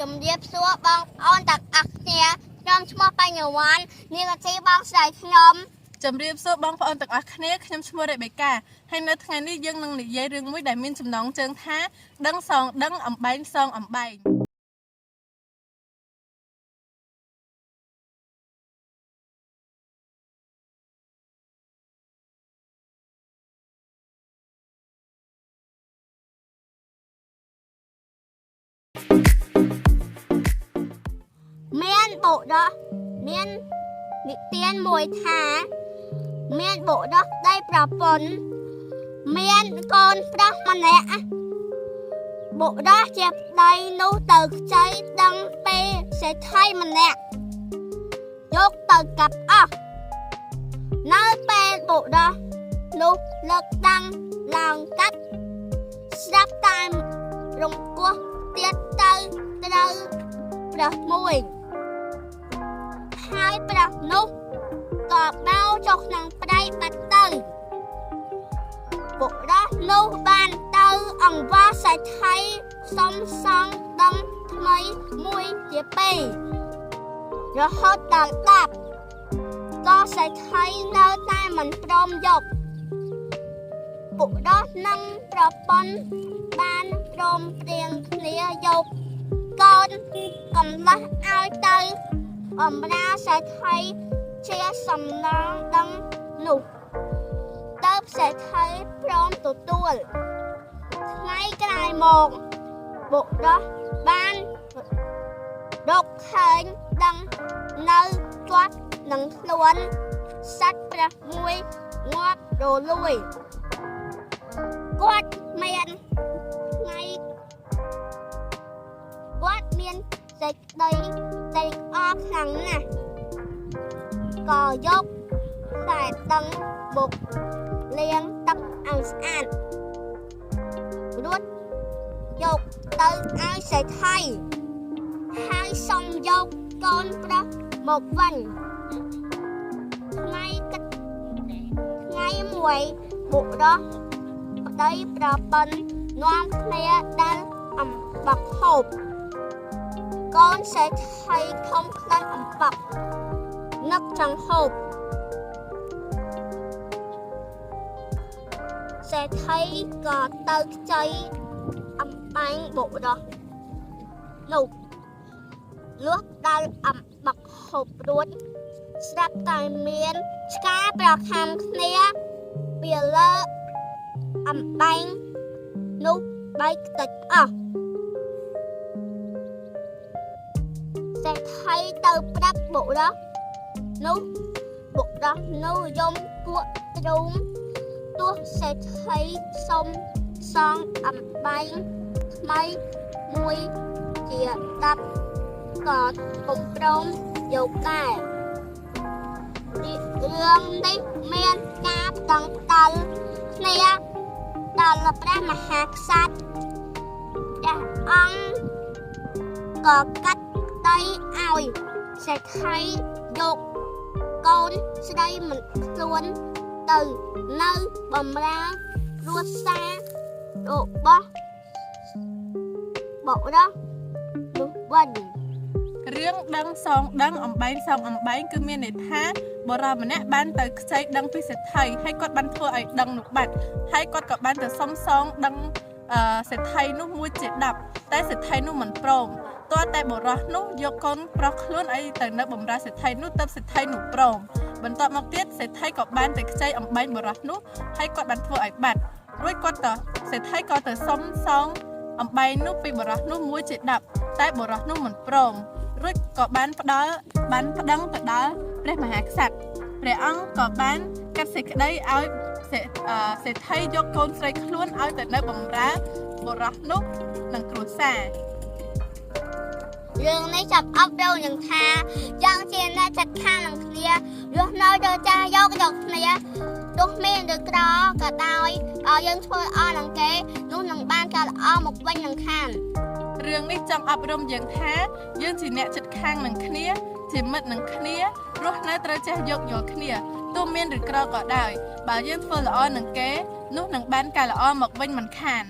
ជំរាបសួរបងប្អូនទាំងអស់គ្នាខ្ញុំឈ្មោះបញ្ញវន្តនាងអាជីបងស្រីខ្ញុំ ជំរាបសួរបងប្អូនទាំងអស់គ្នាខ្ញុំឈ្មោះរេបេកាហើយនៅថ្ងៃនេះយើងនឹងនិយាយរឿងមួយដែលមានចំណងជើងថាដឹងសងដឹងអំបែងសងអំបែង មានបុរសមាននិទានមួយថាមានបុរសដីប្រពន្ធមានកូនប្រុសម្នាក់បុរសជាប្តីនោះទៅខ្ចីដឹងពេលសេដ្ឋីម្នាក់យកទៅកាប់អស់នៅពេលបុរសនោះលើកដាំងឡើងកាត់ស្រាប់តែរង្គោះទៀតទៅត្រូវព្រះមួយហើយព្រះនោះក៏បោចុះក្នុងព្រៃបាត់ទៅបុរសនោះបានទៅអង្វរសេដ្ឋីសុំសងដឹងថ្មីមួយជាពីររហូតដល់10ក៏សេដ្ឋីនៅតែមិនព្រមយកបុរសនិងប្រពន្ធបានព្រមព្រៀងគ្នាយកកូនកំឡោះឲ្យទៅបំរើសេដ្ឋីជាសំណងដឹងនោះទៅសេដ្ឋីព្រមទទួលថ្ងៃក្រោយមកបុរសបានរកឃើញដឹងនៅជាប់នឹងខ្លួនសត្វព្រះមួយងាប់រលួយគាត់មានថ្ងៃគាត់មានសេចក្តីត្រេកអរខ្លាំងណាស់ក៏យកខ្សែដឹងមកលាងទឹកឲ្យស្អាតរួចយកទៅឲ្យសេដ្ឋីហើយសុំយកកូនប្រុសមកវិញថ្ងៃគិតថ្ងៃមួយបុរសប្តីប្រពន្ធនាំគ្នាដល់អំបកហូបកូនសេដ្ឋីធំក្លិនអំបកនឹកចង់ហូបសេដ្ឋីក៏ទៅខ្ចីអំបែងបុរសនោះលុះដល់អំបកហូបរួចស្រាប់តែមានឆ្កែប្រខាំគ្នាពីលើអំបែងនោះបែកខ្ទេចអស់សេដ្ឋីទៅប្រាប់បុរសនោះបុរសនោះយំគក់ទ្រូងទោះសេដ្ឋីសុំសងអំបែងថ្មីមួយជា10ក៏ពុំព្រមយកដែររឿងនេះមានការប្តឹងផ្ដាល់គ្នាដល់ព្រះមហាក្សត្រព្រះអង្គក៏កាត់ក្តីឲ្យសេដ្ឋីយកកូនស្រីមិនខ្លួនទៅនៅបំរើគ្រួសាររបស់បុរសនោះវិញ រឿងដឹងសងដឹងអំបែងសងអំបែងគឺមានន័យថាបុរសម្នាក់បានទៅខ្ចីដឹងពីសេដ្ឋីហើយគាត់បានធ្វើឲ្យដឹងនោះបាត់ហើយគាត់ក៏បានទៅសុំសងដឹងសេដ្ឋីនោះមួយជា10តែសេដ្ឋីនោះមិនព្រមទាល់តែបុរសនោះយកកូនប្រុសខ្លួនឲ្យទៅនៅបំរើសេដ្ឋីនោះទើបសេដ្ឋីនោះព្រមបន្ទាប់មកទៀតសេដ្ឋីក៏បានទៅខ្ចីអំបែងបុរសនោះហើយគាត់បានធ្វើឲ្យបាត់រួចគាត់ទៅសេដ្ឋីក៏ទៅសុំសងអំបែងនោះពីបុរសនោះមួយជា10តែបុរសនោះមិនព្រមរួចក៏បានផ្ដល់បានប្តឹងទៅដល់ព្រះមហាក្សត្រព្រះអង្គក៏បានកាត់សេចក្តីឲ្យសេដ្ឋីយកកូនស្រីខ្លួនឲ្យទៅនៅបម្រើបុរសនោះនិងគ្រួសារ រឿងនេះចាប់អប់រំនឹងថាយ៉ាងជាអ្នកចាត់ខាងនឹងគ្នារស់នៅទៅចាស់យកយកគ្នាទោះមានឬក្រក៏ដោយបើយើងធ្វើល្អនឹងគេនោះនឹងបានការល្អមកវិញនឹងខាន រឿងនេះចង់អប់រំយើងថាយើងជាអ្នកជិតខាងនឹងគ្នាជាមិត្តនឹងគ្នារស់នៅត្រូវចេះយោគយល់គ្នាទោះមានឬក្រក៏ដោយបើយើងធ្វើល្អនឹងគេនោះនឹងបានការល្អមកវិញមិនខាន